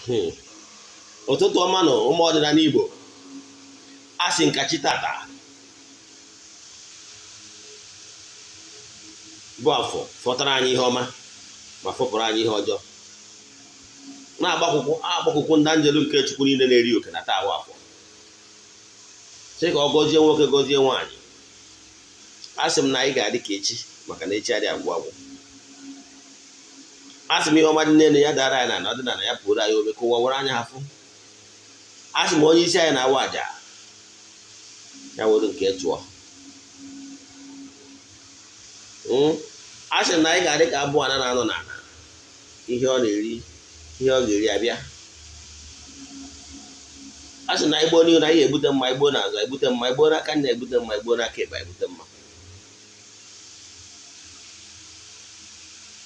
Ụtụtụ ọma nụ, ụmụ ọdịnala Igbo. A sị nkachi tata bụ afọ fọtara anyị ihe ọma ma fọpụrụ anyị ihe ọjọọ. Na-agbakwụkwọ agbakụkwụ ndị anjelu nke Chukwu niile na-eri oke na taa afọ, sị ka ọ gọzie nwoke, gọzie nwaanyị. A sị m na anyị ga-adị ka echi, maka na echi adịghị agwụ agwụ. A sị m ihe ọma dị n'elu ya dara anyị na ọdịnala ya pụrụ anyị ome ka ụwa were anya ha fụ. A sị m onye isi anyị na-awa aja ya were nke chụọ. A sị m na anyị ga-adị ka abụọ na na-anọ n'ala, ihe ọ na-eri, ihe ọ ga-eri abịa. A sị na igbo n'ihu na anyị egbute mma, igbo n'azụ egbute mma, igbo n'aka nna egbute mma, igbo n'aka ekpe egbute mma.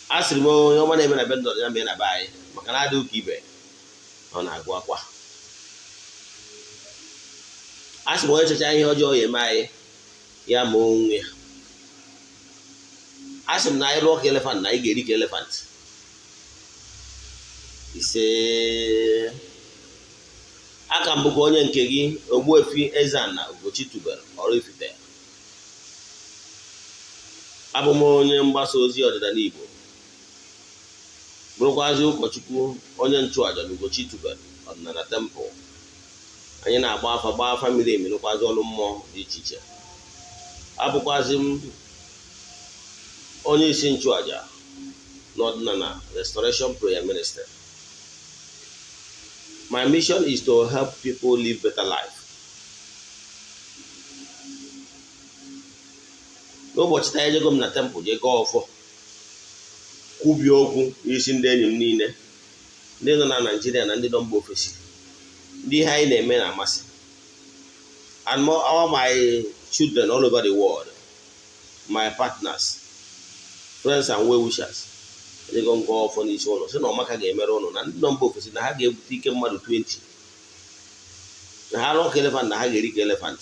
A sịrị m onye ọma na-eme na be ndị ọzọ ya mee na be anyị, maka na adịghị ka ibe ọ na-agụ akwa. A sị m onye checha ihe ọjọọ ya eme anyị, ya ma onwe ya. A sị m na anyị lụọ ka elephant, na anyị ga-eri ka elephant. Ise. Aka m bụkwa onye nke gị, Ogbuefi Eze-Ana Ugochi tubelu Oraifite. Abụ m onye mgbasa ozi ọdịnala Igbo, bụrụkwazị ụkọchukwu, onye nchụaja na Ugochi tubelu ọdịnala temple. Anyị na-agba afa, gbaa afa miri emi, rụkwazị ọrụ mmụọ dị iche iche. Abụkwazị m onye isi nchụaja n'ọdịnala Restoration Prayer Ministry. My mission is to help people live better life. N'ụbọchị taa, ejego m na temple jee gọọ ọfọ, kwubie okwu n'isi ndị enyi m niile, ndị nọ na Naịjirịa na ndị nọ mba ofesi, ndị ihe anyị na-eme na-amasị, and all my children all over the world, my partners, friends and well-wishers. Ejego m gọọ ọfọ n'isi ụlọ, sị na ọmaka ga-emere ụnụ na ndị nọ mba ofesi, na ha ga-ebute ike mmadụ 20, na ha rụọ ka elephant, na ha ga-eri ka elephant,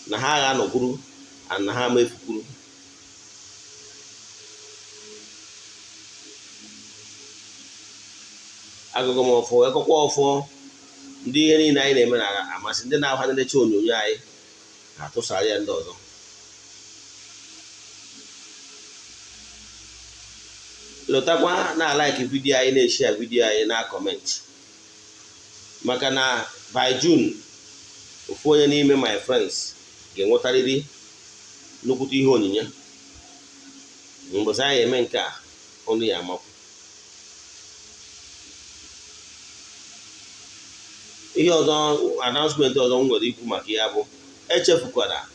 na ha ga-anọkwuru and na ha ama efukwuru. Agụgụ m ọfọ wee gọkwa ọfọ ndị ihe niile anyị na-eme na-amasị, ndị na-ahụ na-eche onyonyo anyị na-atụsara ya ndị ọzọ. Lọtakwa na like video anyị, na-eshare video anyị, na comment, maka na by June, ofu onye n'ime my friends ga-enwetarịrị nnukwute ihe onyinye. Mbọsị anyị eme nke a, ọnụ ya amakwu. Ihe ọzọ, announcement ọzọ m nwere ikwu maka ya bụ, echefukwara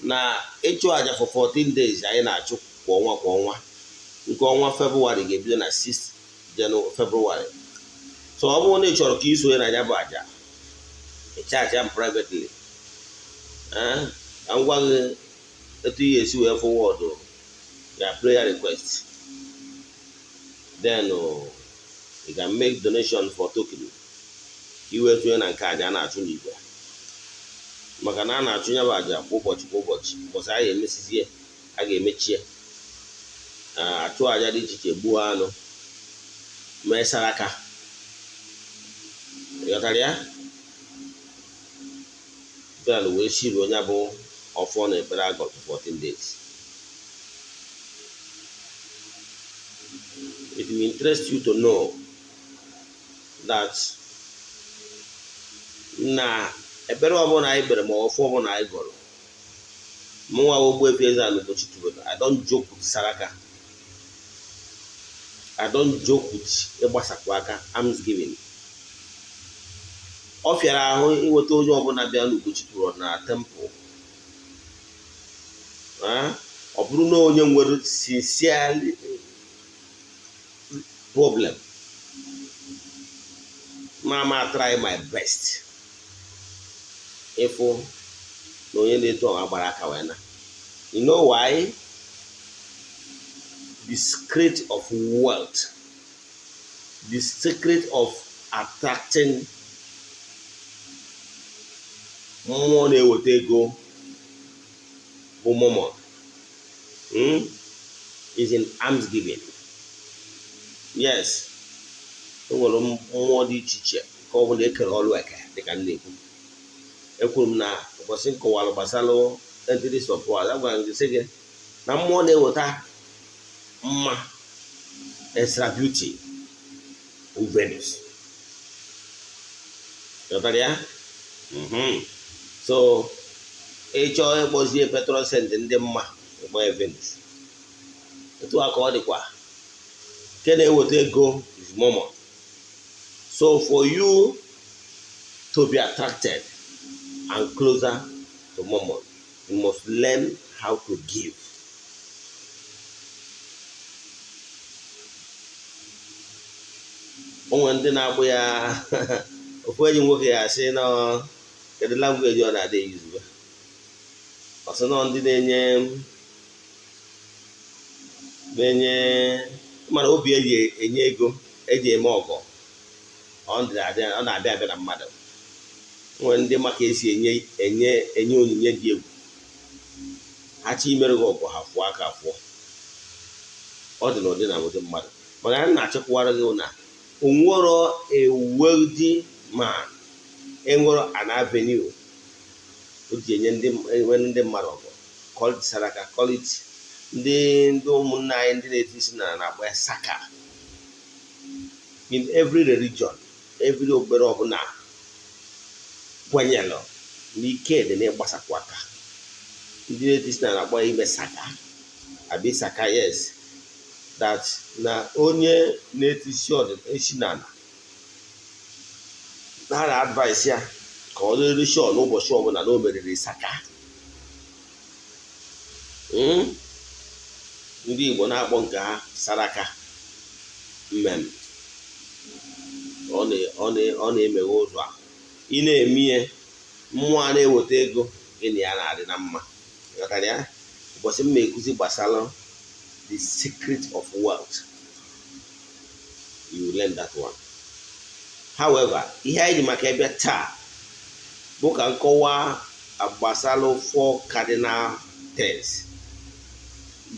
na ịchụ aja for 14 days anyị na-achụ kwa ọnwa kwa ọnwa, nke ọnwa Febụwarị ga-ebido na 6 Febụwarị. So ọ bụrụ na ị chọrọ ka ị sonye na ya bụ aja, ị chat m privately ka m gwa gị etu ị ga-esi wee forward ya prayer request, then you can make donation for token ka i wee tụnye na nke aja a na-achụ n'igwe, maka na a na-achụ ya bụ aja kwa ụbọchị kwa ụbọchị. Ụbọchị a ga-emesizie, a ga-emechie, achụ aja dị iche iche, gbuo anụ, mee saraka. Ịghọtara ya? Then wee siri onye bụ ọfọ na ekpere agọ for 14 days. It will interest you to know that na ekpere ọbụla anyị kpere ma ọfọ ọbụla anyị gọrọ, mụnwa Ogbuefi Eze-Ana Ugochi tubelu, I don't joke with saraka, I don't joke with ịgbasapụ aka, alms giving. Ọ fịara ahụ inweta onye ọbụla bịa n'Ugochi tubelu na temple, ọ bụrụ na onye nwere sincere problem, ma ma try my best ịfụ na onye na-eto ọha gbara aka wee na. You know why? The secret of wealth, the secret of attracting mmụọ na-eweta ego bụ mammon, is in almsgiving. Yes. Enwere mmụọ dị iche iche nke ọ bụla ekere ọrụ eke. Dịka m na-ekwu, ekwuru m na ụbọchị m kọwara gbasara entities of power, agwara m gị, sị gị na mmụọ na-eweta mma, extra beauty, bụ Venus. Ghọtara ya? So ịchọọ ịkpọzie patron saint ndị mma, ịkpọ ya Venus. Etu a ka ọ dịkwa nke na-eweta ego is Mammon. So for you to be attracted and closer to Mammon, you must learn how to give. O nwere ndị na-agbụ ya. Ofu enyi nwoke ya asị nọ, kedu language ọ na-adị eyuzube? Ọ sị nọ ndị na-enye mana obi eji enye ego eji eme ọgọ, ọ na-abịa abịa na mmadụ. Nwere ndị maka esi enye enye enye onyinye dị egwu. Ha chọ imere gị ọgọ, ha fụọ aka fụọ. Ọ dị n'ụdị na ụdị mmadụ, mana a na-achịkwara gị na onwero a wealthy man enwero an avenue o ji enye ndị enwe ndị mmadụ ọgọ. Call it saraka, call it ndị ụmụnne anyị ndị na-eti isi na na-akpọ ya saka. In every religion, every okpukpere ọbụla kwenyelụ n'ike dị n'ịgbasapụ aka. Ndị na-eti isi na na-akpọ ya ime saka, abi saka. Yes, that na onye na-eti isi isi n'ala na ha na-advice ya ka ọ dịrị sure n'ụbọchị ọbụla na o meriri saka. Ndị Igbo na-akpọ nke ha saraka mmem. Ọ na-emeghe ụzọ a ị na-eme ihe mmụọ a na-eweta ego gị na ya na-adị na mma. Ghọtara ya? Ụbọchị m na-ekuzi gbasara the secret of wealth, you will learn that one. However, ihe anyị ji maka ịbịa taa bụ ka nkọwa gbasara four cardinal things,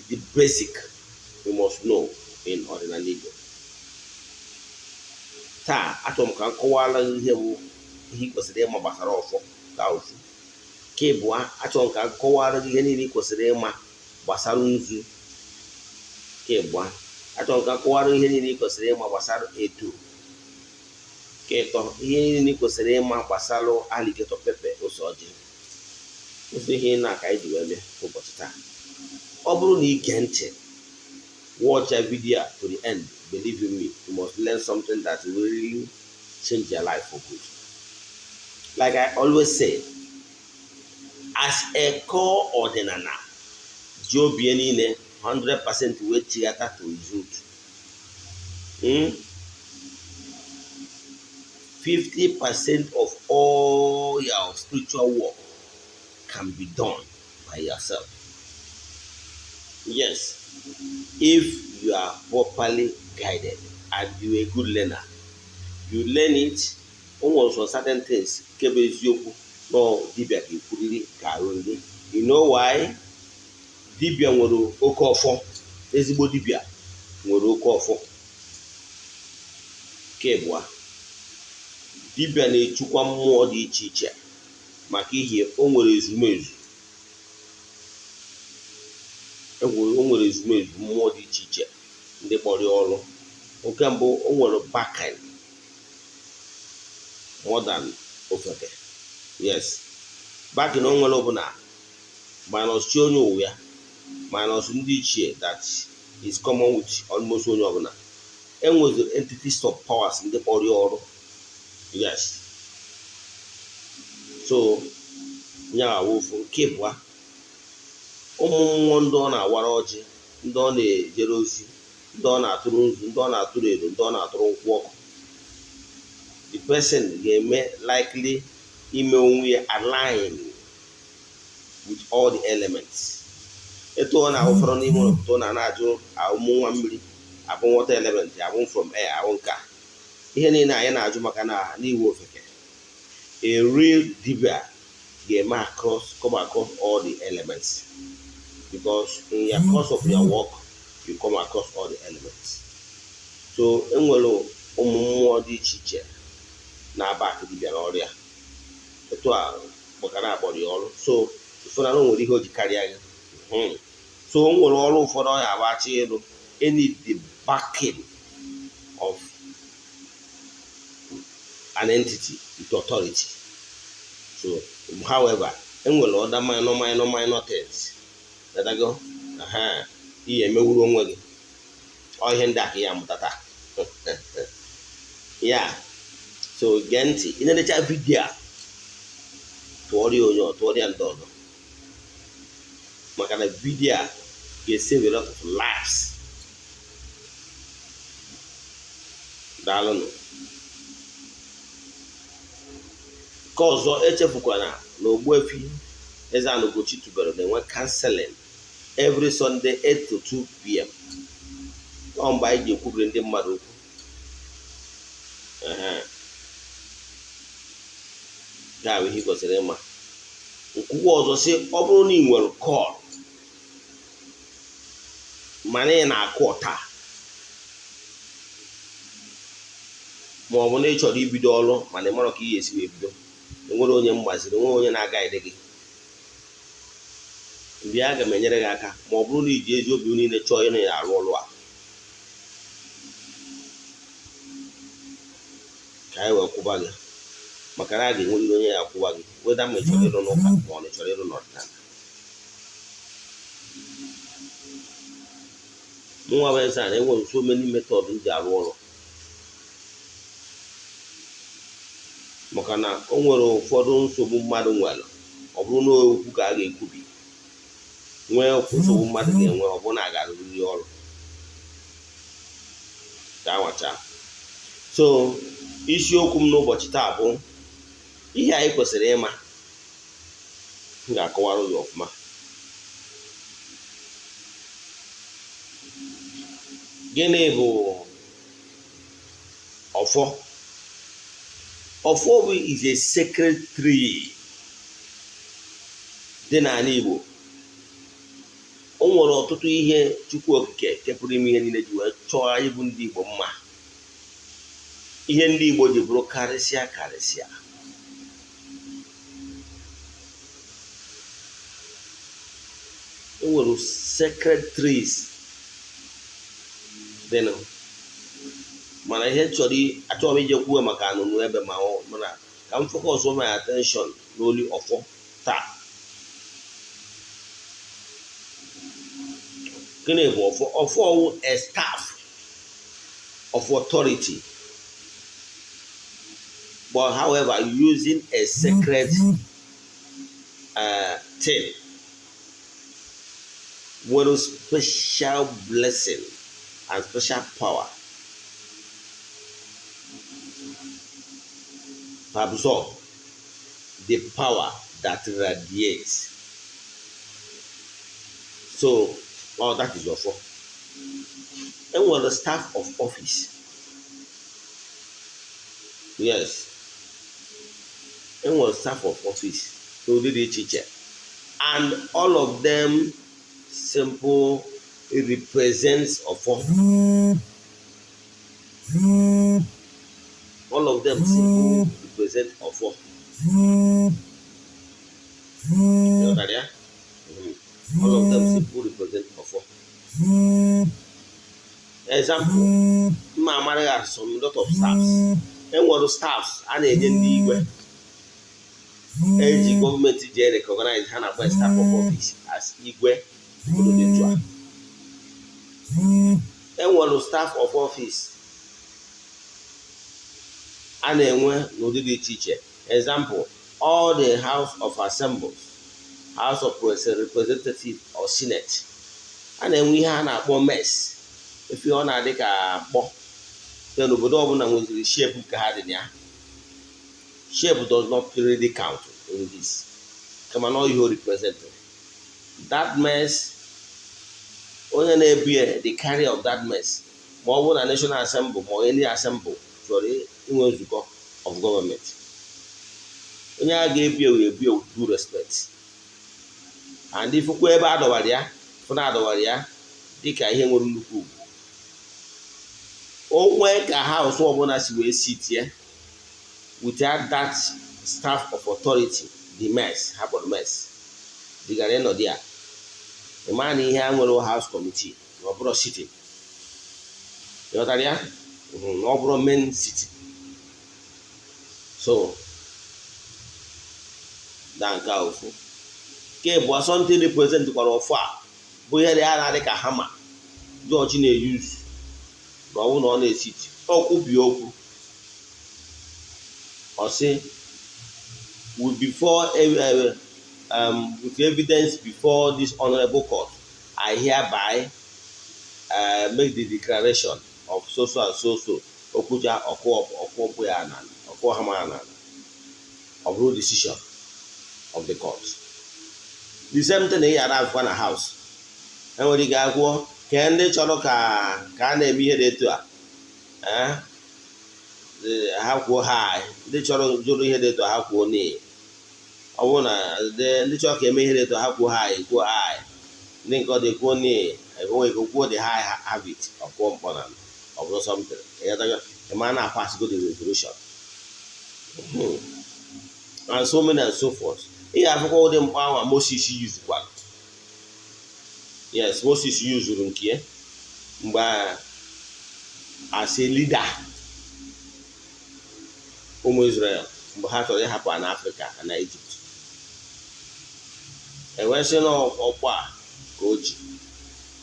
the basic you must know in ọdịnala Igbo. Taa achọrọ m ka m kọwara ihe bụ ihe ị kwesịrị ịma gbasara ọfọ ka ofu. Nke ịbụa, achọrọ m ka m kọwara gị ihe niile ị kwesịrị ịma gbasara nzu. Nke ịbụa, achọrọ m ka m kọwara ihe niile ị kwesịrị ịma gbasara edo. Nke ịtọ, ihe niile ị kwesịrị ịma gbasara alligator pepper, ose ọjị. Ụzọ ihe na ka anyị ji wee mee ụbọchị taa. Ọ bụrụ na ị gee ntị, watch a video to the end, believe in me, you must learn something that will really change your life for good. Like I always say, as a core ọdịnala ji obi niile 100% wee chighata to his root, 50% of all your spiritual work can be done by yourself. Yes, if you are properly guided and you are a good learner, you learn it. O nwere some certain things nke bụ eziokwu na dibịa ga-ekwuriri ka arụriri. You know why? Dibịa nwere oke ọfọ. Ezigbo dibịa nwere oke ọfọ. Nke abụọ, dibịa na-echukwa mmụọ dị iche iche maka ihe o nwere ezumezu. O nwere ezumezu mmụọ dị iche iche ndị kpọrọ ya ọrụ. Nke mbụ, o nwere backing more than ofeke. Yes, backing o nwere bụ na minus chi onye ụwa ya, minus ndị ichie that is common with almost onye ọbụla, enweziri entities of powers ndị kpọrọ ya ọrụ. Yes, so nya ofu. Nke ịbụa, ụmụ mmụọ ndị ọ na-awara ọjị, ndị ọ na-ejere ozi, ndị ọ na-atụrụ nzu, ndị ọ na-atụrụ edo, ndị ọ na-atụrụ nkwụ ọkụ, the person ga-eme likely ime onwe ya align with all the elements. Etu ọ na ụfọdụ n'ime ụlọ na na-ajụ ụmụ nwa mmiri abụ water element, abụ from air, abụ nka, ihe niile anyị na-ajụ maka na n'iwu ofeke. A real dibia ga-eme across, come across all the elements, because in your course of your work you come across all the elements. So enwere Ụmụ mmụọ dị iche iche na-aba akụ dibịa n'ọrịa etu a maka na akpọrọ ya ọrụ. So ụfọdụ na o nwere ihe o ji karịa gị. So o nwere ọrụ ụfọdụ ọ ya agbachi ịlụ, any the backing of an entity with authority. So however, enwere other minor minor minor things dadago ihe emewuru onwe gị. Ọ ihe ndị a ka ya amụta taa ya. So gee ntị, ị na-enecha video a, tụọrọ ya onye ọ tụọrọ ya ndị ọzọ, maka na video a ga-esave a lot of lives. Daalụnụ. Nke ọzọ, echefukwana na Ogbuefi Eze-Ana Ugochi tubelu na-enwe counseling every Sunday 8 to 2 p.m. Ọ mgbe anyị ji ekwubiri ndị mmadụ okwu. Ya bụ ihe ị kwesịrị ịma. Nkwukwa ọzọ sị, ọ bụrụ na ị nwere call mana ị na-akụ ọta, ma ọ bụ na ị chọrọ ibido ọrụ mana ị mara ka ị ga-esi wee bido, enwere onye mgbaziri, enwere onye na-agaghị gị, mgbe aga m enyere gị aka. Ma ọ bụrụ na iji ezi obi niile chọọ ịnụ ya arụ ọrụ a, ka anyị wee kwụba gị, maka na a ga-enwerịrị onye ya akwụba gị, weda ma ị chọrọ ịrụ n'ụka ma ọ na ị chọrọ ịrụ n'ọdịnala. Mụnwa bụ Eze-Ana, enwere so many method m ji arụ ọrụ, maka na o nwere ụfọdụ nsogbu mmadụ nwere, ọ bụrụ na okwu ka a ga-ekwubi, nwee nsogbu mmadụ ga-enwe, ọ bụrụ na a ga-arụrịrị ọrụ ka anwacha. So isiokwu m n'ụbọchị taa bụ ihe anyị kwesịrị ịma. M ga-akọwara ya ọfụma. Gịnị bụ ọfọ? Ọfọ bụ is a sacred tree dị n'ala Igbo. O nwere ọtụtụ ihe Chukwu Okike nke pụrụ ime ihe niile ji wee chọọ anyị bụ ndị Igbo mma, ihe ndị Igbo ji bụrụ karịsịa karịsịa. E nwere sacred trees dịnụ, mana ihe chọrọ achọrọ m ije kwuo maka anụnụ ebe ma mana ka m focus my attention n'oli ọfọ taa. Gịnị bụ ọfọ? Ọfọ wụ a staff of authority, but however using a sacred thing nwere special blessing and special power to absorb the power that radiates. So all that is ọfọ. Enwere staff of office. Yes, enwere staff of office n'ụdị dị iche iche, and all of them simple represents ọfọ. All of them simple represent ọfọ. Ịghọtara ya? All of them simple represent ọfọ. Example, mma amara ya, some lot of staffs. Enwere staffs a na-enye ndị igwe eji gọọmenti ji recognize ha, na-akpọ staff of office as igwe obodo dị etu a. Enwere staff of office a na-enwe n'ụdị dị iche iche. Example, all the House of Assemblies, House of Representatives or Senate, a na-enwe ihe a na-akpọ mace. Efi ọ na-adị ka mkpọ. Then obodo ọbụla nweziri shape nke ha dị na ya. Shape does not really count in this, kama na ihe o represent, that mace. Onye na-ebu ya, the carrier of that mace, ma ọ bụrụ na National Assembly ma any assembly chọrọ inwe nzukọ of government, onye a ga-ebu ya ebu ya with due respect, and ifukwa ebe a dọwara ya, fụ na adọwara ya dịka ihe nwere nnukwu ugwu. Onwe ka house ọbụla si wee sitie without that staff of authority, the mace ha kpọrọ mace dịgara ịnọdụ ya, ịma na ihe a nwere house committee na ọ bụrụ sitting. Ịghọtara ya? Na ọ bụrụ main sitting. So na nke a ofu nke bụ asọmpi represent kwara ọfọ a bụ ihe dị a na-adị ka hammer jọji na-eyuzu na ọ bụrụ na ọ na-esit okwubi okwu, ọ sị, with before with evidence before this honorable court, I hereby make the declaration of so so and so so. Okwucha, ọkụ ọkụ ya na ọkụ hammer na ọ bụrụ decision of the court. The same thing ị yara afụkwa na house, enwere ike akwụọ ka ndị chọrọ ka a na-eme ihe dị etu a, ha kwuo ha, ndị chọrọ jụrụ ihe dị etu a, ha kwuo nee. Ọ bụrụ na ndị chọrọ ka eme ihe dị etu a, ha kwuo ha, ekwuo aye. Ndị nke ọ dị kwuo nee, enweghị ike kwuo the ayes have it, ọkwụọ mkpọ na ọ bụrụ something ịma na pass go the resolution and so many and so forth. Ị ga-afụkwa ụdị mkpọ ahụ Moses yuzukwara. Yes, Moses yuzuru nke ya mgbe as a leader ụmụ Israel, mgbe ha chọrọ ịhapụ na Afrịka na Egypt, ewee sị n'ọkpọ a ka o ji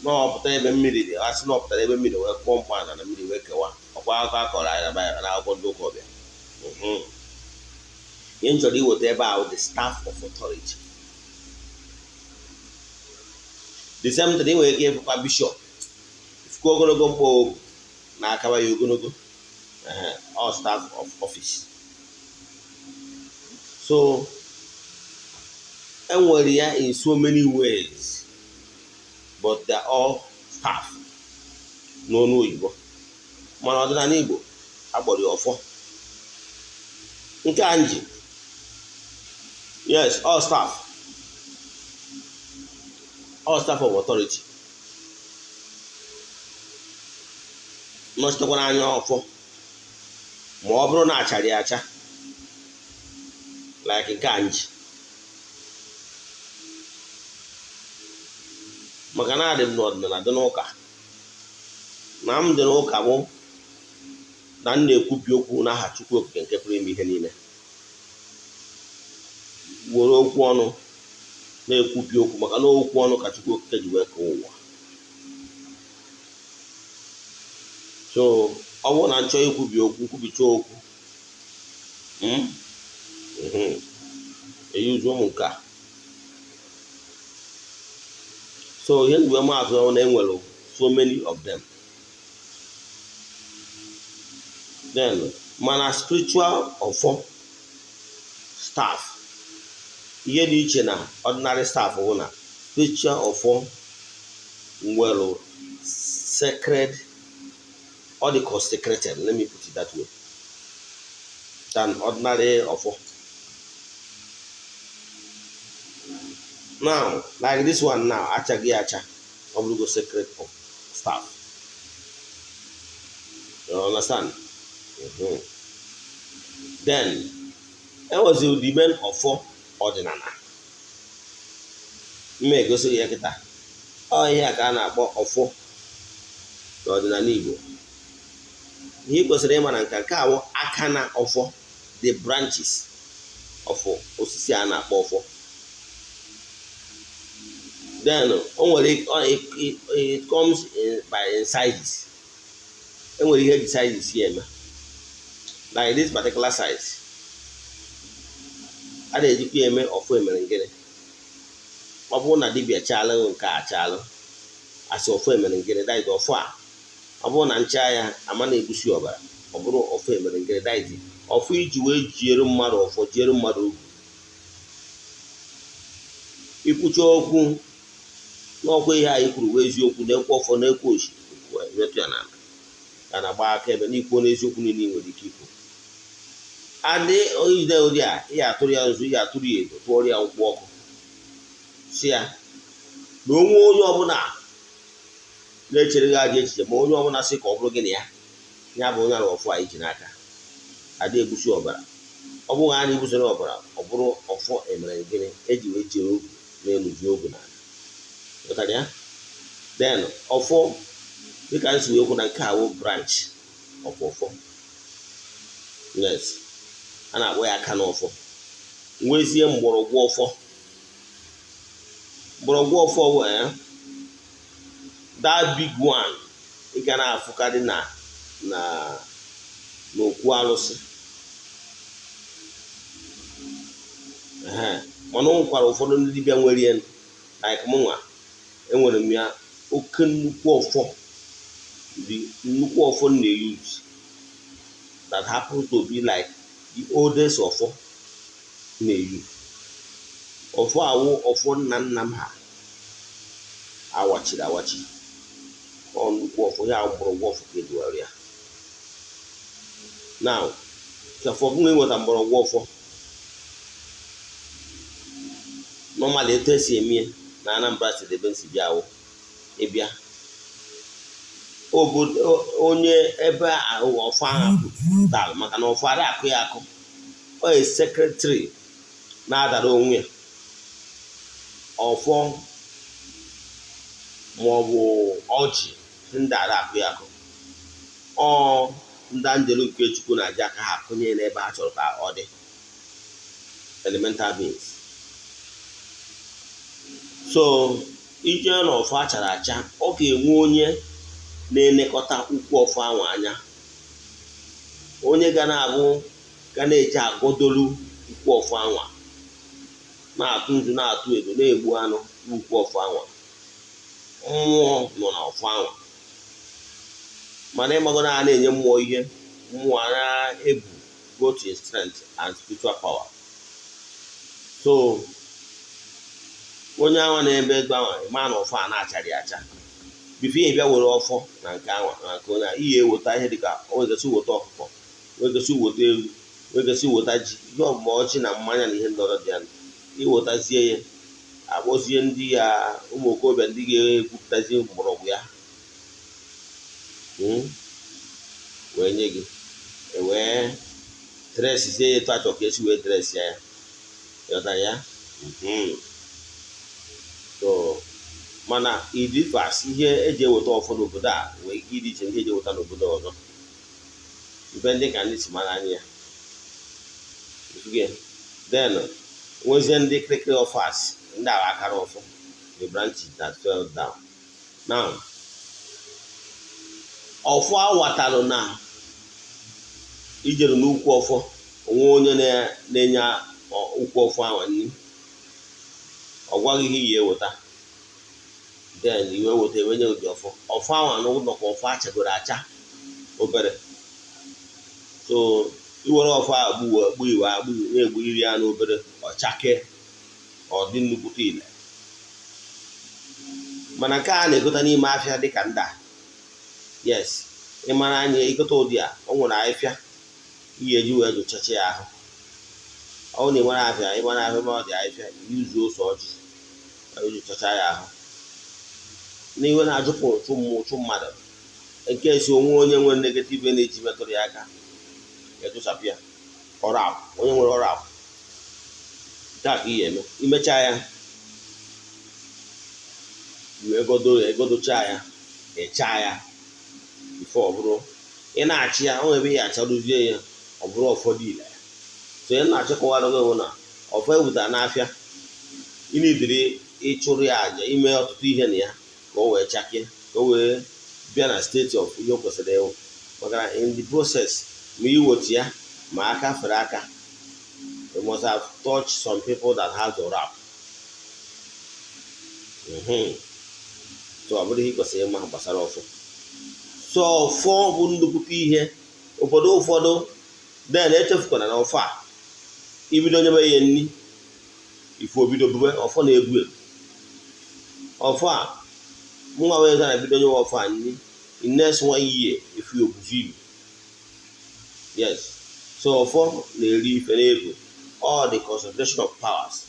n'ọpụta ebe mmiri dị. A sị na ọ pụtara ebe mmiri wee kpọọ mkpọ na na mmiri wee kewa. Ọkwa akụkọ a kọrọ anyị na Baịbụl, n'akwụkwọ ndị ụka ọbịa. Ihe m chọrọ iweta ebe ahụ, the staff of authority, the same thing ị nwere ike ịfụkwa bishọp fụkwa ogologo mkpọ ogu na-akawa ya ogologo, all staff of office. So enwere ya in so many ways, but they are all staff n'ọnụ oyibo, mana ọdịnala Igbo agbọrọ ya ọfọ. Nke a nji, yes, all staff, all staff of authority nọchitekwara anya ọfọ, ma ọ bụrụ na achara ya acha like nke a nji, maka na adị m n'ọdịnala dị n'ụka, na m dị n'ụka bụ na m na-ekwubi okwu n'aha Chukwu Okike nke pụrụ ime ihe niile, were okwu ọnụ na-ekwubi okwu, maka na okwu ọnụ ka Chukwu Okike ji wee kee ụwa. So ọ bụrụ na m chọọ ikwubi okwu, nkwubicha okwu, eyuzu ụmụ nke a. So ihe mgbe maazụ na enwere so many of them. Then mana spiritual ọfọ staff, ihe dị iche na ordinary staff bụ na spiritual ọfọ nwere sacred, ọ dị consecrated, let me put it that way, than ordinary ọfọ. Now like this one now, achaghị acha, ọ bụrụgo sacred of staff. You understand? Then enweziri the main ọfọ ọdịnala mma egosi ya kịta. Ọ ihe a ka a na-akpọ ọfọ n'ọdịnala Igbo. Ihe ị kwesịrị ịma na nke a bụ aka na ọfọ, the branches of osisi a na-akpọ ọfọ. Then o nwere, it comes by in sizes. Enwere ihe eji sizes ya eme, like this particular size a na-ejikwa ya eme ọfọ emere ngịrị. Ọ bụrụ na dibịa chalụ nke a chalụ asị ọfọ emere ngịrị, that is ọfọ a, ọ bụrụ na ncha ya ama na-egusi ọbara, ọ bụrụ ọfọ emere ngịrị, that is ọfọ iji wee jiere mmadụ ọfọ, jiere mmadụ ogu, ikwucha okwu n'ọkwa ihe anyị kwuru wee eziokwu, na-ekwu ọfọ na-ekwu oshi metụ ya n'ala ka na-agba aka ebe n'ikwu n'eziokwu niile ị nwere ike ikwu. Adị ide ụdị a, ị atụrụ ya nzu, ị atụrụ ya edo, tụọrọ ya nkwụ ọkụ, si ya na onwe onye ọbụla na-echere gị ajọ echiche, ma onye ọbụla sị ka ọ bụrụ gị na ya Ya bụ onye ọfọ anyị ji n'aka ada egbusi ọbara. Ọ bụghị a na-egbusoro ọbara, ọ bụrụ ọfọ emere gịnị eji wee jee ogu n'elu, ji ogu n'ala. Ghọtara ya? Then ọfọ, dịka m si wee kwu, na nke a wụ branch of ọfọ. Yes, a na-akpọ ya aka n'ọfọ. Nwezie mgbọrọgwụ ọfọ. Mgbọrọgwụ ọfọ bụ that big one ị ga na-afụkarị na n'okwu arụsị. Mana o nwekwara ụfọdụ ndị dibịa nwere ya, like mụnwa enwere m ya. Oke nnukwu ọfọ, the nnukwu ọfọ m na-use that happens to be like the oldest ọfọ m na-use. Ọfọ awụ ọfọ nna nna m ha awachiri awachi. Ọ nnukwu ọfọ ya, mgbọrọgwụ ọfọ ka ejiwara ya. Now, ka ọfọ gị nweta mgbọrọgwụ ọfọ, normally etu esi eme na Anambra State ebe nsi bịa, awụ ịbịa obodo onye ebe ahụ ọfọ ahụ pụtara, maka na ọfọ ada akụ ya akụ, ọ yi secretary na-adara onwe ya ọfọ maọbụ ọjị ndị ada akụ ya akụ. Ọ ndị anjelu nke Chukwu na-aji aka ha akụnye n'ebe ha chọrọ ka ọ dị, elemental beings. So ije na ọfọ achara acha, ọ ga-enwe onye na-elekọta ukwu ọfọ ahụ anya, onye ga na-abụ ga na-eji agọdolu ukwu ọfọ anwa, na-atụ nzu, na-atụ edo, na-egbu anụ n'ukwu ọfọ anwa. Mmụọ nọ na ọfọ anwa, mana ịmago na a na-enye mmụọ ihe, mmụọ a na-ebu both in strength and spiritual power. So onye anwa na-ebe ego anwa, ịma na ọfọ a na-achara ya acha. Before ihe bịa were ọfọ na nke anwa na nke onye a, ihe eweta ihe dịka nwegasị, weta ọkụkọ, nwegasị, weta ewu, nwegasị, weta ji, ihe ọbụla, ọjị na mmanya na ihe ndị ọzọ dị ya. Iwetazie ya, akpọzie ndị ya, ụmụ okorobịa ndị ga-egwupụtazi mgbọrọgwụ ya, wee nye gị, wee dressizie ya etu achọ ka esi wee dress ya. Ịghọtara ya? So mana idifas ihe eji eweta ọfọ n'obodo a nwee ike ịdị iche ndị eji eweta n'obodo ọzọ, mbe ndị ka ndị si mara anya ya. Then nwezie ndị kirikiri ọfas, ndị agha akara ọfọ, the branches that fell down. Now, ọfọ awatalụ na ijere n'ukwu ọfọ, onwe onye na-enye ukwu ọfọ ahụ nri, ọ gwaghị ihe iyi eweta. Then iwe weta, enwenye ụdị ọfọ, ọfọ ahụ n'ụlọ ka ọfọ achagoro acha obere. So iwere ọfọ a gbuo iwe agbụ na-egbu iri ya n'obere, ọchake, ọ dị nnukwute ile. Mana nke a na-egota n'ime afịa dịka ndị a, yes, ịmara anya ịgota ụdị a, o nwere afịa ihe eji wee jụchacha ya ahụ. Ọ na ịmara afịa, ịmara afịa, ma ọ dị afịa yuzuo ose ọjị jụchacha ya ahụ n'ihe na-ajụpụ ụchụ mmụọ, ụchụ mmadụ, nke si onwe onye nwere negative energy metụrụ ya aka, ejụchapụ ya. Ọrụ akwụ, onye nwere ọrụ akwụ, nke a ka ihe eme. Imechaa ya, wee godo ya, egodocha ya, ịchaa ya before ọ bụrụ ị na-achị ya. O nwebe ya acharụzie ya, ọ bụrụ ụfọdụ ile. So ị na-achịkọwara gị bụ na ọfọ ewutara n'afịa, ị nidiri ịchụrụ ya àjà, ime ọtụtụ ihe na ya ka o wee chakee, ka o wee bịa na state of ihe o kwesịrị ịwụ. Maka na in the process, ma iwotu ya, ma aka fere aka, you must have touched some people that has the rap. So ọ bụrụ ihe ị kwesịrị ịma gbasara ọfọ. So ọfọ bụ nnukwute ihe obodo ụfọdụ. Then echefukwana na ọfọ a, ibido nyebe ya nri, ifu obido bube. Ọfọ na-ebu ebu. Ọfọ a nwa wee na bido nyewe ọfọ a nri, in next one year ifu ya obuzu ibu. Yes, so ọfọ na-eri ife na-ebu. All the concentration of powers,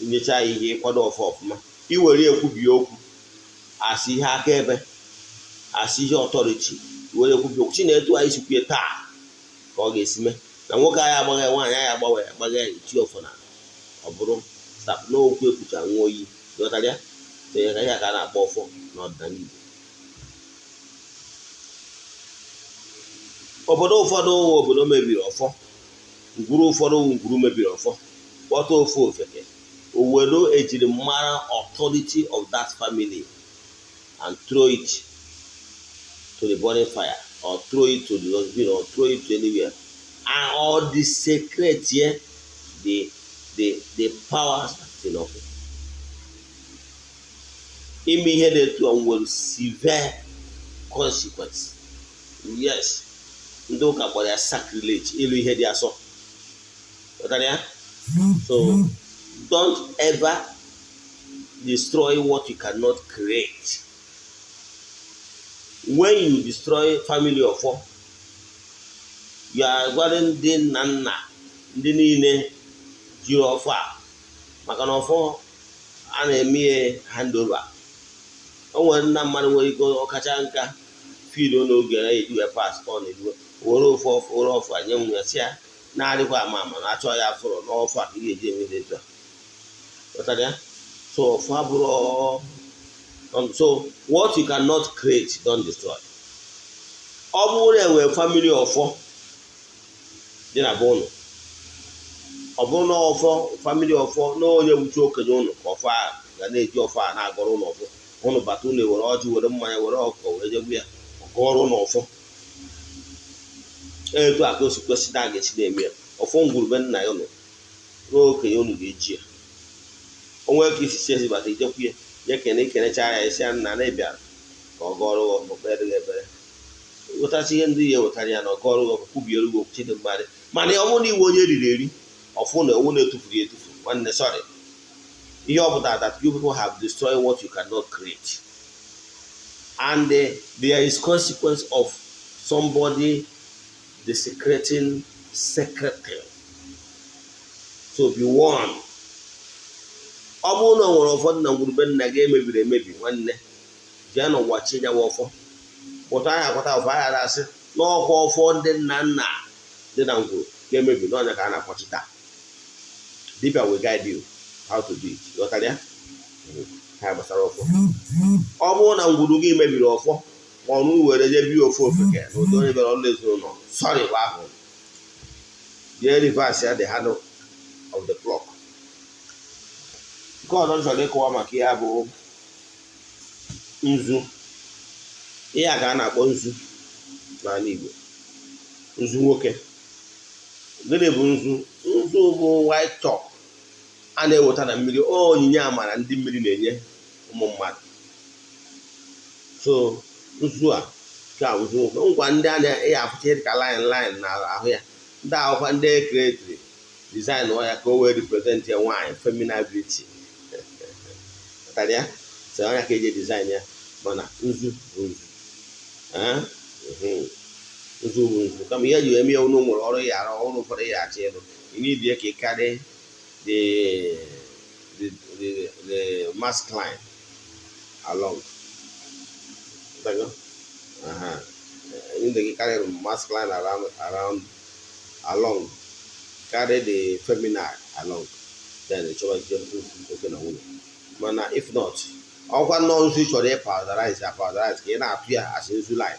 inyecha ya ihe, ịkwado ọfọ ọfụma, iwere ekwubi okwu asị ihe akaebe, asị ihe authority. Were kwubi okwu chi na-etu anyị sikwue taa ka ọ ga-esi mee na nwoke anyị agbaghị, nwaanyị anyị agbanwe agbaghị, eti ọfọ na ọ bụrụ n'okwu ekwucha nwa oyi. Ghọtara ya? So ya ka a na-akpọ ọfọ n'ọdịnala Igbo. Obodo ụfọdụ obodo mebiri ọfọ, ngwuru ụfọdụ ngwuru mebiri ọfọ, kpọta ofu ofeke owelu ejiri mara authority of that family and throw it to the burning fire or throw it to the dustbin or throw it to anywhere and all the secret here, the powers that in office. Ime ihe dị etu a nwere severe consequence. Yes, ndị ụka kpọrọ ya sacrilege, ịlụ ihe dị asọ. Ghọtara ya? So don't ever destroy what you cannot create. When you destroy family ọfọ, you are gwara ndị nna nna, ndị niile jiri ọfọ a, maka na ọfọ a na-eme ya handover. O nwere nna mmadụ nwere ike ọkacha nka feel n'oge ya eji wee pass on, ejiwe were ofu ọfọ, were ọfọ a nye nwa ya, si ya na-adịkwa ama ama na achọ ya afụrụ n'ọfọ a ka ị ga-eji eme etu a. Ghọtara ya? So ọfọ abụrụ. So what you cannot create, don't destroy. Ọ bụrụ na enwere family ọfọ dị na be ụnụ, ọ bụrụ na ọfọ family ọfọ na onye wuchi okenye ụnụ ka ọfọ a ga na-eji ọfọ a na-agọrọ ụnụ ọfọ, ụnụ bata, ụnụ ewere ọjị, were mmanya, were ọkụkọ wee jegbu ya, ọgọrọ ụnụ ọfọ. Etu a ka o si kwesị na a ga-esi na-eme ya. Ọfọ ngwurube nna ya ụnụ n'okenye ụnụ ga-eji ya. O nwee ka isi si esi bata, ijekwu ya, ya kene, ikenecha ya, isi ya nna na ịbịara ka ọ gọọrọ gị ọfọ, kpere gị ekpere, wetacha ihe ndị ya ewetara ya na ọgọọrọ gị ọfọ, kwubiere gị okwu chidị mmadụ. Mana ọ bụrụ na iwe onye riri eri ọfụ na owu na-etufuru ya etufu, nwanne, sorry, ihe ọ pụtara that you people have destroyed what you cannot create, and there is consequence of somebody desecrating sacred thing. So be warned. Ọ bụrụ na o nwere ụfọdụ na ngwurube nna gị emebiri emebi, nwanne, jee n'ụwa chi nyawa ọfọ pụta anyị akwata ọfọ anyị asị n'ọkwa ọfọ ndị nna nna dị na ngwuru ga-emebi n'ọnya ka a na-akpọchi taa. Dibia will guide you how to do it. Ghọtara ya? Ha gbasara ọfọ, ọ bụrụ na ngwuru gị mebiri ọfọ, ma ọ were jee bie ofu ofeke na ụdị onye bịara ọlụ ezinụlọ, sorry, bụ ahụ jee reverse ya the hand of the clock. Nke ọzọ m chọrọ ịkọwa maka ya bụ nzu. Ihe a ka a na-akpọ nzu n'ala Igbo, nzu nwoke. Gịnị bụ nzu? Nzu bụ white chalk a na-eweta na mmiri, onyinye amara ndị mmiri na-enye ụmụ mmadụ. So nzu a ka nzu nwoke ngwa ndị a na-eyi afụcha dịka line line na ahụ ya, ndị ahụkwa ndị createri design ya ka o wee represent ya nwaanyị, feminine beauty. Ghọtara ya? So ọnya ka eji design ya. Mana nzu bụ nzu. Nzu bụ nzu, kama ihe eji eme ya, unu nwere ọrụ ya arụ, ọrụ ụfọdụ ya achọ ịrụ, you need ya ka ị carry the masculine along. You need to carry the masculine around along, carry the feminine along, then chọba nwoke na nwunye. Mana if not, ọkwa nnọọ nzu ị chọrọ ị powderize ya, powderize ka ị na-atụ ya as nzu line,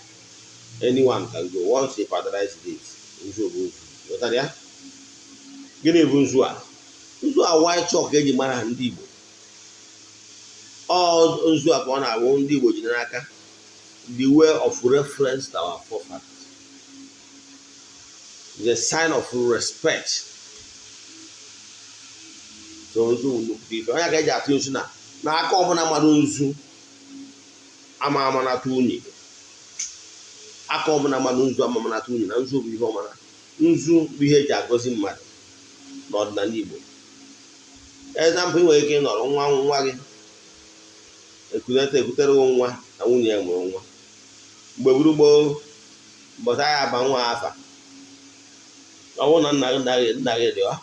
anyone can go. Once you powderize it, nzu bụ nzu. Ghọtara ya? Gịnị bụ nzu a? Nzu a, white chalk eji mara ndị Igbo. Ọ nzu a ka ọ na-abụ ndị Igbo ji n'aka, the way of reference to our forefathers, the sign of respect. So nzu bụ nnukwu ife. Onye ka eji atụ nzu na n'aka ọbụla mmadụ, nzu ama ama na-atụ unyi, aka ọbụla mmadụ nzu ama ama na-atụ unyi, na nzu bụ ihe ọmara. Nzu bụ ihe eji agọzi mmadụ n'ọdịnala Igbo. Example, ị nwere ike ịnọrọ nwa nwa gị ekunete ekutere nwa na nwunye ya mụrụ nwa mgbe gburu gboo, mbọta ya aba nwa afa. Ọ bụrụ na nna gị nna gị dị ọ,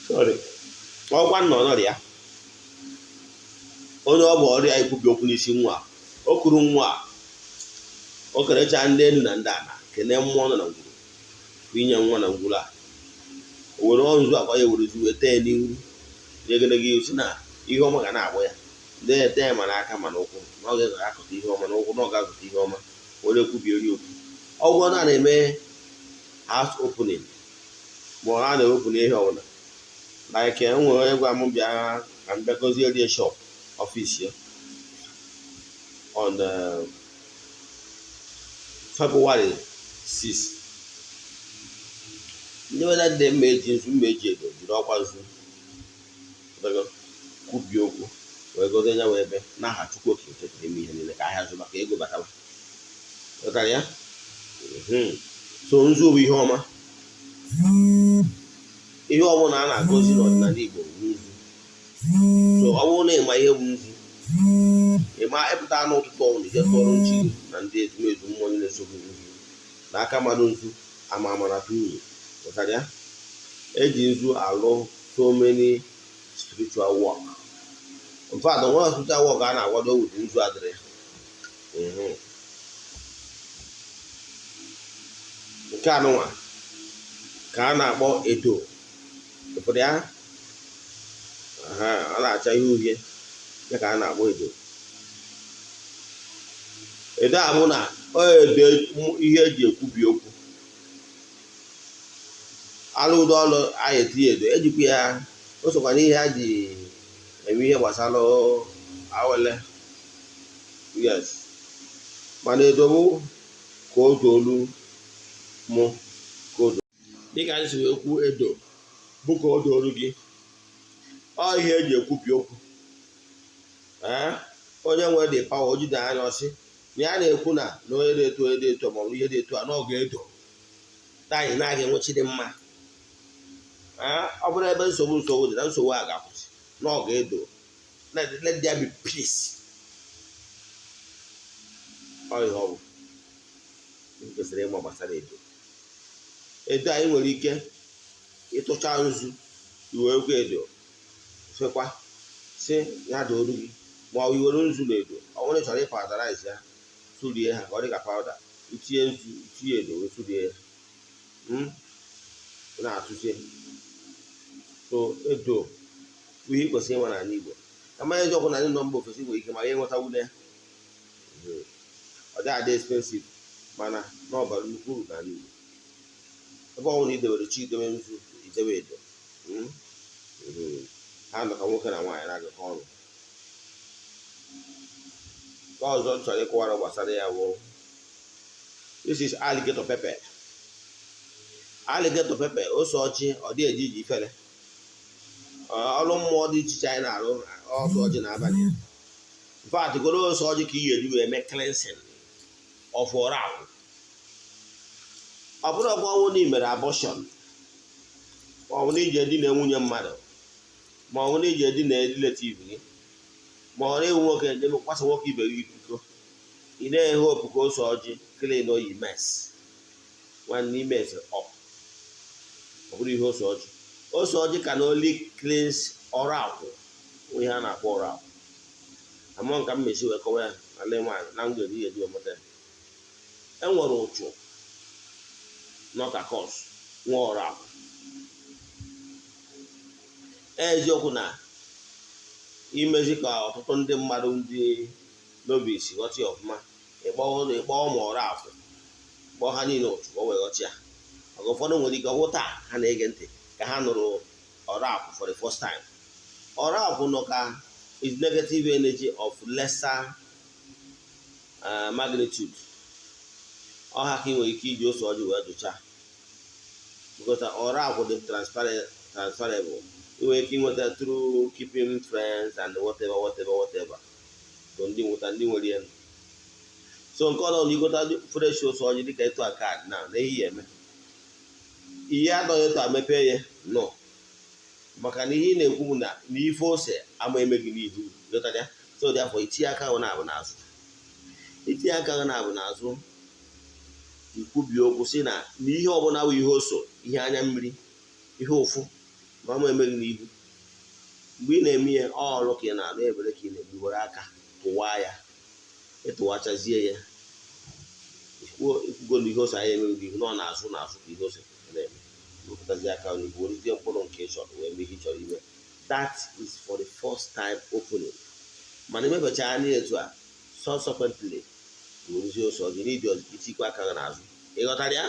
sorry, ọkwa nna ọ nọrọ ya, onye ọ bụ ọrụ ya ikwubi okwu n'isi nwa, O kuru nwa a, o kerecha ndị elu na ndị ala, kene mmụọ nọ na ngwuru bụ inye nwa na ngwuru a. O were nzu akwa ya, werezi wee tee n'ihu n'egedege ihu, si na ihe ọma ga na-agbụ ya. Ndị ete ya ma n'aka ma n'ụkwụ, na ọ ga-akụta ihe ọma n'ụkwụ, na ọ ga-akụta ihe ọma. Were kwubieri okwu ọgwụ na na-eme house opening, ma ọ na na-ewepụ n'ihe ọbụla, like e nwere onye gwa m bịa ka m bịa gozie rie shop office ya on February 6. Ndị weda dị mma eji nzu, mma eji edo, jiri ọkwa nzu kwubie okwu wee gozie ya, wee ebe n'aha Chukwu Okike kere ime ihe niile, ka ahịa zụ maka ego bataba. Ghọtara ya? So nzu bụ ihe ọma. Ihe ọbụla a na-agọzi n'ọdịnala Igbo bụ nzu. So ọ bụrụ na ịma ihe bụ nzu, ịma ịpụta n'ụtụtụ ọnwụ ije tụọrọ nchi gị na ndị ezumezu mmụọ niile so gị nzu na aka mmadụ, nzu ama ama na unyi. Ghọtara ya? Eji nzu alụ so many spiritual work. In fact, onwere spiritual work a na-akwado with nzu adịrị. Nke anụnwa ka a na-akpọ edo. Ụfọdụ ya ọ na-acha ihe uhie ya ka a na-akpọ edo. Edo a bụ na edo ihe eji ekwubi okwu, alụ ụdọ ọlụ anyị etinye edo, ejikwa ya. O sokwa n'ihe a ji eme ihe gbasara awele, yes. Mana edo bụ ka o doolu mụ ka o doo, dịka anyị si wee kwuo, edo bụ ka o doolu gị. Ọ ihe eji ekwubi okwu. Ee, onye nwere the power, o jide anya ọsị na ya na-ekwu na na onye dị etu, onye dị etu, ma ọ bụ ihe dị etu a, na ọ ga-edo na anyị na-aga enwechi dị mma. Ọ bụrụ ebe nsogbu dị, na nsogbu a ga-akwụsị, na ọ ga-edo. Let there be peace. Ọ ihe ọ bụ kwesịrị ịma gbasara edo. Edo anyị nwere ike ịtụcha nzu, iwere kwa edo fekwa si ya dooru gị, ma ọ bụ iwere nzu na edo. Ọ bụrụ chọrọ ịpowderize ya, tụrie ha ka ọ dị ka powder, itinye nzu, itinye edo, wee tụrie ya, na-atụzie. So edo bụ ihe ị kwesịrị ịma n'ala Igbo. Kama eziokwu na ndị nọ mba ofesi nwere ike maka ịnweta wune ya, ọ dị adị expensive, mana na ọ bara nnukwu uru n'ala Igbo. Ebe ọ bụla idewere chi, idebe nzu, idebe edo, ha nọ ka nwoke na nwaanyị na-agakọ ọnụ. Nke ọzọ m chọrọ ịkọwara gbasara ya bụ this is alligator pepper. Alligator pepper, ose ọjị, ọ dị eji iji ifere ọrụ mmụọ dị iche iche anyị na-arụ. Ose ọjị n'abalị, in fact, goro ose ọjị ka ị ga-eji wee mee cleansing of ọrụ ahụ. Ọ bụrụ ọgwa ọnwụ na ị mere abortion, ma ọ bụ na iji edina nwunye mmadụ, ma ọ bụ na iji edina relative gị, ma ọ na-ewu nwoke kwasa nwoke ibe gị iko, ị na-ehe hope ka ose ọjị clean oyi mess nwanne ime up. Ọ bụrụ ihe ose ọjị, ose ọjị can only cleanse ọrụ akwụ, ihe a na-akpọ ọrụ akwụ. Ama nka m mesi wee kọwa ya na ndị nwaanyị na ngwere ihe eji mụta ya. E nwere ụchụ nọ ka curse nwa ọrụ akwụ. Eziokwu na imezi ka ọtụtụ ndị mmadụ ndị n'obi si ghọta ya ọfụma, ịkpọ ụmụ ọrụ akwụ, kpọọ ha niile ụchụ ka o wee ghọta ya, maka ụfọdụ nwere ike ọ bụ taa ha na-ege ntị ka ha nụrụ ọrụ akwụ for the first time. Ọrụ akwụ nọ ka is negative energy of lesser magnitude. Ọha ka ị nwere ike iji ose ọjị wee dụcha, because ọrụ akwụ dị transferable. Ị nwere ike ịnweta through keeping friends and whatever, whatever, whatever. So ndị nweta, ndị nwere ya. So nke ọzọ na igota fresh ose ọjị dịka etu a kaadị na n'ehihie eme ihe adọghị etu a mepee ya nọ, maka na ihe ị na-ekwu bụ na n'ife ose ama eme gị n'ihu. Ghọtara ya? So therefore, itinye aka ahụ na-abụ n'azụ, itinye aka ahụ na-abụ n'azụ, ikwubi okwu si na n'ihe ọbụla bụ ihe oso, ihe anya mmiri, ihe ụfụ, ma ama eme gị n'ihu. Mgbe ị na-eme ihe ọrụ ka ị na-arụ ebere, ka ị na-eme, were aka tụwaa ya. Ịtụwachazie ya, ikwugo na ihe ose anyị emeghị ihu na ọ na-azụ na-azụ ka ihe ose na-eme, wepụtazie aka n'ihu, werezie mkpụrụ nke ị chọrọ wee mee ihe ị chọrọ ime. That is for the first time opening. Mana imepecha anya etu a, subsequently werezie ose ọjị n'ịdị ọzọ itikwa aka gị n'azụ. Ịghọtara ya?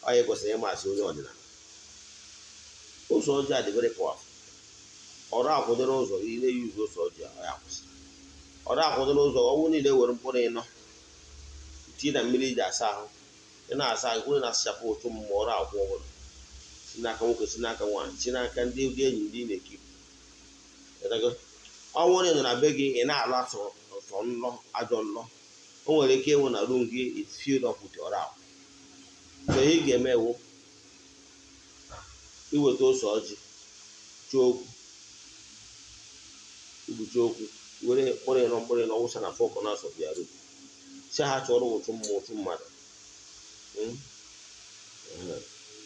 Ọ ya kwesịrị ịmasị onye ọdịnala. Ose ọjị a dị very powerful. Ọrụ akwụdo n'ụzọ, ị na-eyuzu ose ọjị a, ọ ya kwụsị. Ọrụ akwụdo n'ụzọ ọnwụ niile, were mkpụrụ ịnọ tinye na mmiri iji asa ahụ, ị na-asa ahụ, kwụrụ na-asachapụ ụtụ mmụọ ọrụ akwụ ọhụrụ si n'aka nwoke, si n'aka nwaanyị, si n'aka ndị ụdị enyi ndị ị na-ekipụ. Ọnwụ na ị nọ na be gị, ị na-alụ asọ sọ nlọ, ajọ nlọ, o nwere ike ịnwụ na room gị is filled up with ọrụ akwụ. So ihe ị ga-eme ewu iweta ose ọjị, chọọ okwu, igbuchi okwu, were mkpụrụ ịnọ, mkpụrụ ịnọ wụsa na four corners of your room, si ha chọrọ ụchụ mmụọ, ụchụ mmadụ.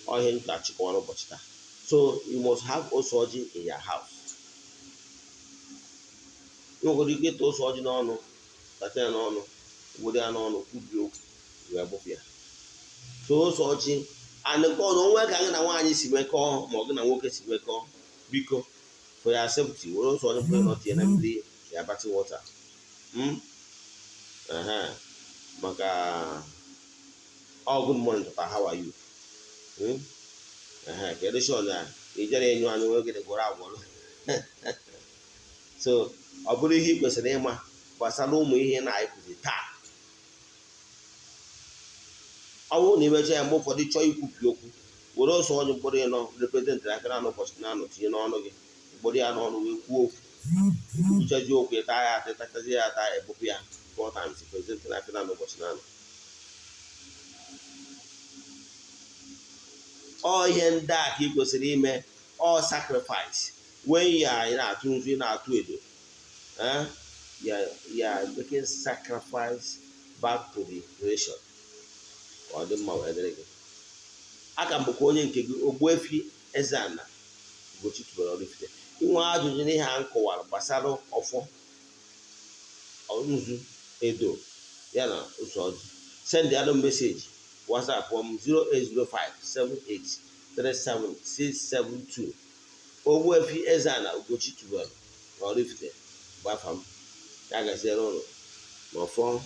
Ọ ihe m ga-achịkọwa n'ụbọchị taa. So you must have ose ọjị in your house. Ị nwekwara ike ịta ose ọjị n'ọnụ, tata ya n'ọnụ, were ya n'ọnụ kwubie okwu wee gbụpụ ya. So ose ọjị and nke ọzọ, onwe ka gị na nwaanyị si mekọọ ma ọ gị na nwoke si mekọọ, biko, for your safety, were ose ọjị mkpụrụ ịnọ tinye na mmiri ya, bathing water. Maka ọ good morning tata, how are you? Kedu sure na ị jere enyu anyụ nwe gịnị gwọrọ agwọrọ. So ọ bụrụ ihe ị kwesịrị ịma gbasara ụmụ ihe na-anyị taa, ọ bụrụ na imecha ya, mgbe ụfọdụ chọọ ikwupi okwu, were ose ọjị mkpụrụ ịnọ representịrị aka na ụbọchị na-anọ tinye n'ọnụ gị, mkpụrụ ya n'ọnụ wee kwuo okwu. Ikwuchazi okwu, ịta ya ata, ịtachazi ya ata, ebupụ ya four times, representịrị aka na ụbọchị na-anọ. Ọ ihe ndị a ka ị kwesịrị ime. Ọ sacrifice when you are na-atụ nzu, na-atụ edo, you are making sacrifice back to the creation, ka ọ dị mma wee dịrị gị. Aka m bụkwa onye nke gị, Ogbuefi Eze-Ana Ugochi tubelu Oraifite. Inwe ajụjụ n'ihe a m kọwara gbasara ọfọ, nzu, edo ya na ose ọjị, send ya message WhatsApp m 08057837672. Ogbuefi Eze-Ana Ugochi tubelu Oraifite bụ afa m. Ya gaziere ụlọ n'ọfọ.